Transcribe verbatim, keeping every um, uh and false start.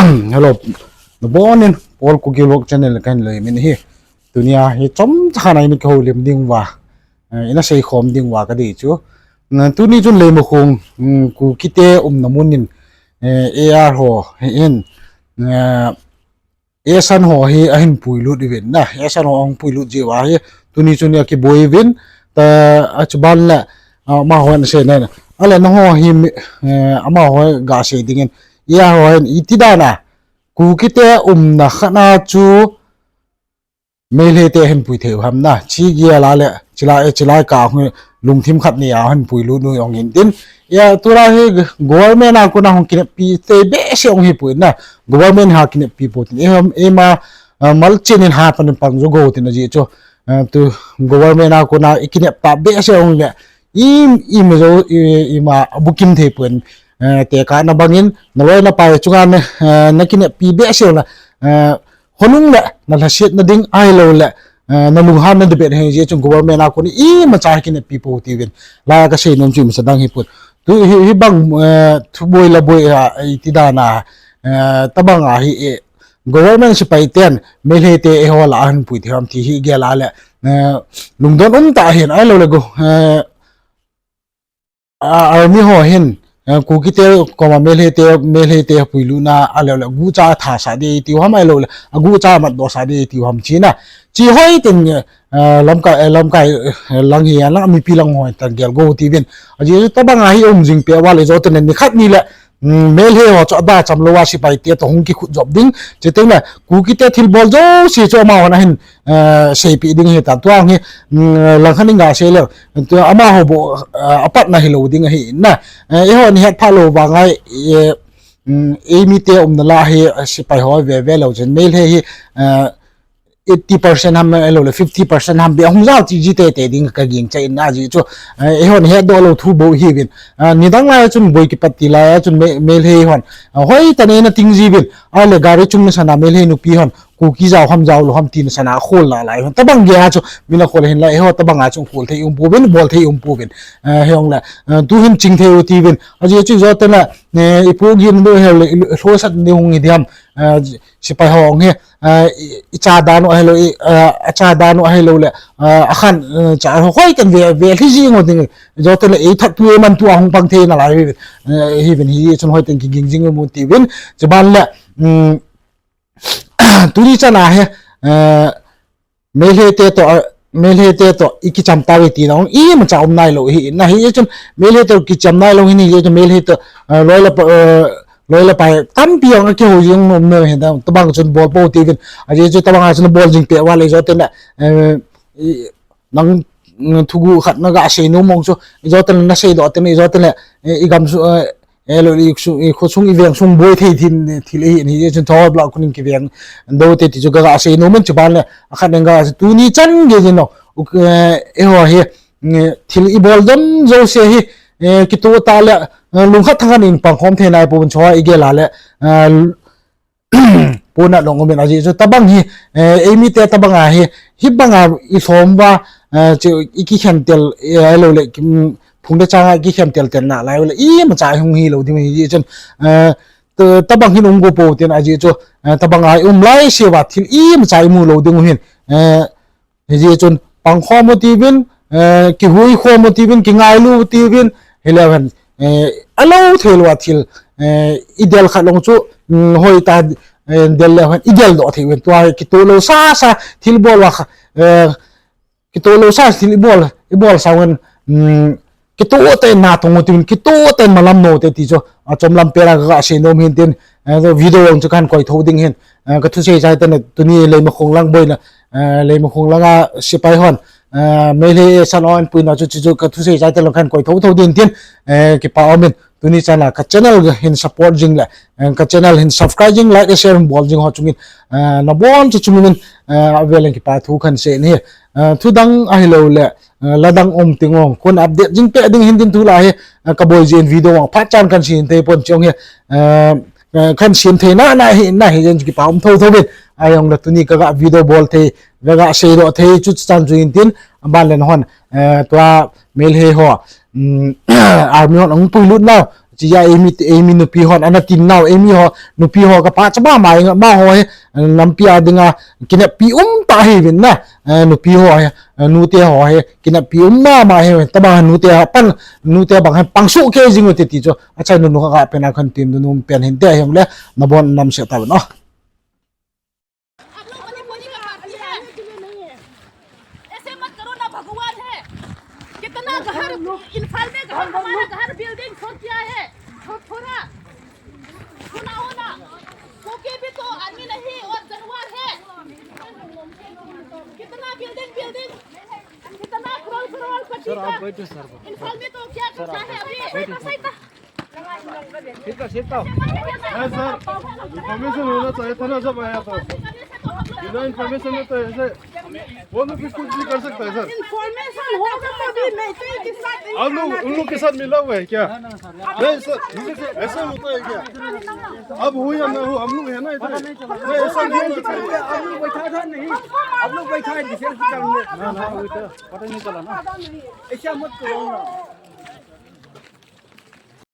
Hello, nabon in, Paul Kuki Vlog channel kahin lei min hi. Tunia hi chomcha khat a ina kihoulim ding uva, eh, ina seikhom ding uva kadei chu. Na, tuni chun Leimakhong, mm, Kukite umna mun in, eh, A R ho hin, eh, Asan ho hi ahin puilut uvin na, Asan ho ahung puilut jeh uva hi, tuni chun akiboi uvin, ta, achuban le, ah, amaho hin asei na. Ale nangho hi, eh, amaho gasei dingin, A R ho hin iti dan a, Kukite umna khat a chu, Meitei te ahin pui thei u ham na, chi gel a le, chilai, chilai kah hung lungthim khat nei a ahin puilut u jong hin tin. Tua hi government a kona hung kineppi thei behseh hung hi poi na, government ha kineppi pou tin. Eima, ah, malchen in ha pan pang jou go tin ajeh chu. Ah, tu government a kona i kinep ta behseh hung le, im, im jou, i, ima bukim thei pon, eh, tekah na bangin, naloi napai chunga na, eh, nakineppi behseh na, eh, khonung le, nalhasetna ding ahilou le, eh, nalunghanna ding bep ahi jeh chun government a kon imacha kineppi pou tiuvin. Lai a kasei nom chu imacha dang hi pon. Tu hi, hibang, eh, thuboi laboi a, iti dan a, eh, tabang a hi, eh, government sepai ten, Meitei te eiho lah a ahin pui thei ham ti hi gel a le, eh, lungdon um tah ahin ahilou le go, eh, ah, army ho hin, eh, Kukite koma Meitei te, Meitei te puilutna ahilou le, gucha athasah ding tiu ham ahilou le, agucha amatdohsah ding tiu ham china. Chi hoi ten, eh, lamkai, eh, lamkai, eh, lang hi, alang mipi lang ho tan gel go tiuvin. Ajeh chu tabang a hi um jing peh uva le, jou ten nikhat ni le, mm, Meitei ho chu ada cham lou a sepai te toh hung kikhut jop ding. Chuteng le, Kukite thilbol jouse chu amahon ahin, eh, seipeh ding ahitan. Tua hi, mm, langkhat in gasei le, tua amaho bou, eh, apatna hilou ding ahi na. Eh, eihon ihet phat lou vang a, eh, mm, eimite umna lah a hi, eh, sepai ho veve lou chun, Meitei hi, eh, eighty percent ham ahilou le, fifty percent ham beh hung jao chi ji teitei ding kagingcha in ajeh chu, eh, eihon hetdoh lou thu bou hiuvin. Ah, nidang lai a chun boi kipat til lai a chun Me-, Meitei hon, ah, hoitah in ana ting jiuvin. Ahile gari chung nasan a Meitei nupi hon, Kuki jao ham jao lou ham ti nasan a akhol nalai hon. Tabang gei a chu min akhol hin lai, eiho tabang a chu khol thei um pouvin, bol thei um pouvin. Eh, hijongle, eh, tuhin ching thei u tiuvin. Ajeh chu jou ten le, eh, ipu gin dou hel le, i, i lhosat ding hung hi diam, eh, sepai ho hung hi, eh, i, icha dan u ahilou, i, eh, acha dan u ahilou le, eh, akhan, eh, cha ho hoi ten ve, ve lhi jing u ding. Jou ten le, eithat tu eiman tu ahung pang thei nalai hi, eh, hiuvin hi chun hoi ten kiging jing u mu tiuvin. Chuban le, mm, tuni chan a hi, eh, Meitei te toh, eh, Meitei te toh ikicham tauve tina hung imacha um nailou hi, na hi chun Meitei toh kicham nailou hi ni, hi chun Meitei toh, eh, loi le pa, eh, loi le pai tampi hung akihou jing um na hi da, tabang chun bol pou tiuvin. Ajeh chu tabang a chun bol jing peh uva le, jou ten le, eh, i, nang, mm, thuguh khat nagasei nom mong chu, ijou ten naseidoh ten, ijou ten le, eh, igam sung, eh, ahilou le, i sung, i khosung, iveng sung boi thei thil, thil ahi, hijeh chun thou blah kunin kiveng dou te ti chu kagasei nom in chuban le, akhat in ga, tuni chan gei jin lou, u, eh, eiho hi, eh, thil ibol dom jouse hi, eh, kitoh tah le, eh, lungkhat thangkhat in pangkhom thei nai pouvin chu igel a le, eh, pona long umin ajeh chu tabang hi, eh, eimite tabang a hi, hibang a ilhom uva, eh, chu ikikhen tel, eh, ahilou le, mm, phung le chang a ikikhen tel tel nalai u le, imacha hung hilou ding hi chun, eh, ta-, tabang hin um go pou tin ajeh chu, eh, tabang a um lai seuva thil imacha imu lou ding u hin, eh, Hijeh chun pangkhom u tiuvin, eh, kihui khom u tiuvin, kingailu u tiuvin, hileu hen, eh, alou thei lou a thil, eh, idel khat long chu, mm, hoitah, eh, del leu hen, idel doh thei uvin, tua kitoh lou sasa thil bol uva kha, eh, kitoh lou sasa thil ibol, ibol sa uvin, mm, kitoh tah in natong u tin, kitoh tah in malam nou te ti chu, achom lam pena kagasei nom hin tin, eh, video jong chu kahin koi thou ding hin, eh, kathusei chai tah in tuni Leimakhong lang boina, eh, Leimakhong langa sepai hon, eh, Meitei Asan ho ahin puina chu, chu, chu kathusei chai tah in kahin koi thou thou ding tin, eh, kipa umin, tuni chan a ka channel hin support jing le, eh, ka channel hin subscribe jing, like, share bol jing ho chungin, eh, nabon chu chungin, eh, avel in kipa thu kahin sei in hi, eh, thu dang ahilou le, eh, la dang um teng ong, kon update jing peh ding hin tin tulai hi, eh, kaboi jin video ong phat chan kahin sem thei pon chong hi, eh, eh, kahin sem thei na, na hi, na hi jeng kipa um thou thou in, ahijongle tuni kaga video bol thei, kaga seidoh thei chu chan chu in tin, aban le nahon, eh, tua Meitei ho, mm, army hon ahung puilut nau, Chia eimi, eimi nupi hon ana tin nau, eimi ho, nupi ho kapa cha ba mai nga, ma ho hi, nampi a dinga, kineppi um ta hi vin na, eh, nupi ho hi, eh, nute ho hi, kineppi um ma ma hi, taba nute ho, pan, nute bang hi, pang su ke jing u ti ti chu, achaina nu ka pen a kan tin nu pen hin te hi le, na bon nam se ta no. आप लोग मणिपुरी का पार्टी है। ऐसे मत करो ना, भगवान है। कितना घर, इम्फाल में घर, हमारा घर बिल्डिंग फोड़ दिया है। थो-, थोड़ा सुनाओ ना। क्योंकि भी तो आदमी नहीं और जानवर है। कितना बिल्डिंग, बिल्डिंग, कितना करोड़, करोड़ पति सर, आप का बैठो सर। इम्फाल में तो क्या करता है अभी? बैठो सर। ठीक है, ठीक है। है सर, इन्फॉर्मेशन होना चाहिए था ना जब आया तो। बिना इन्फॉर्मेशन में तो ऐसे वो लोग भी कुछ भी कर सकता है सर। इन्फॉर्मेशन होगा तो भी मैं तो के साथ नहीं आप लोग उन लोग के साथ मिला हुआ है क्या? नहीं सर, ऐसा होता है क्या? अब हो या ना हो, हम लोग है ना इधर। नहीं, ऐसा नहीं होना चाहिए। आप लोग बैठा था नहीं, आप लोग बैठा है डिफेंस करने। ना, ना, वो तो पता ही नहीं चला ना। ऐसा मत करो ना।